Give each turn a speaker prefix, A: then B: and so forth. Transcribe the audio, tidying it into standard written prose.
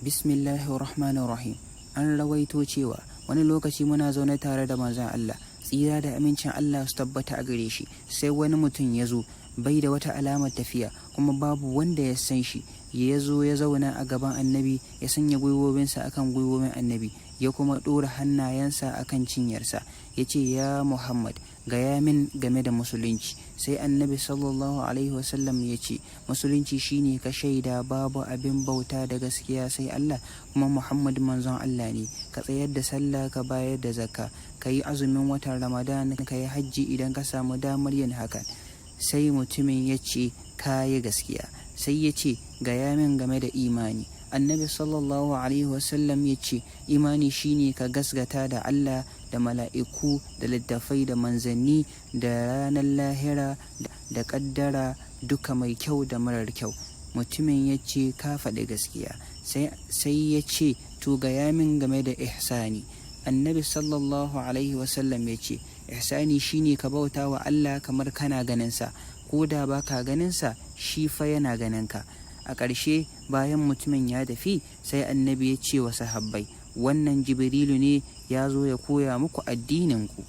A: Bismillahirrahmanirrahim. An rawaito cewa wani lokaci muna zaune tare da manzon Allah, tsira da amincin Allah su tabbata a gare shi, sai wani mutum ya zo, bai da wata alamar tafiya, kuma babu wanda ya san shi. Ya zo ya zauna a gaban Annabi, ya sanya gwiwowinsa akan gwiwowin Annabi, ya kuma ɗora hannayensa akan cinyarsa. Ya ce, "Ya Muhammad, gaya min game da Musulunci." Sai Annabi sallallahu alaihi wasallam ya ce, "Musulunci shine ka shaida babu abin bauta da gaskiya sai Allah, kuma Muhammad manzon Allah ne, ka tsayar da sallah, ka bayar da zakka, ka yi azumin watan Ramadan, ka yi hajji idan ka samu damar yin hakan." Sai mutumin ya ce, "Ka yi gaskiya." Sai ya ce, "Gaya min game da imani." Annabi sallallahu alaihi wasallam ya ce, "Imani shine ka gasgata da Allah da mala'iku da littafai da manzanni da ranar lahira da ƙaddara duka, mai kyau da marar kyau." Mutumin ya ce, "Ka faɗi gaskiya." Sai ya ce, "To, gaya min game da ihsani." Annabi sallallahu alaihi wasallam ya ce, "Ihsani shine ka bauta wa Allah kamar kana ganinsa, ko da ba ka ganinsa, shi fa yana ganinka." A ƙarshe, bayan mutumin ya tafi, sai Annabi ya ce wa sahabbai, "Wannan Jibrilu ne ya zo ya koya muku addininku."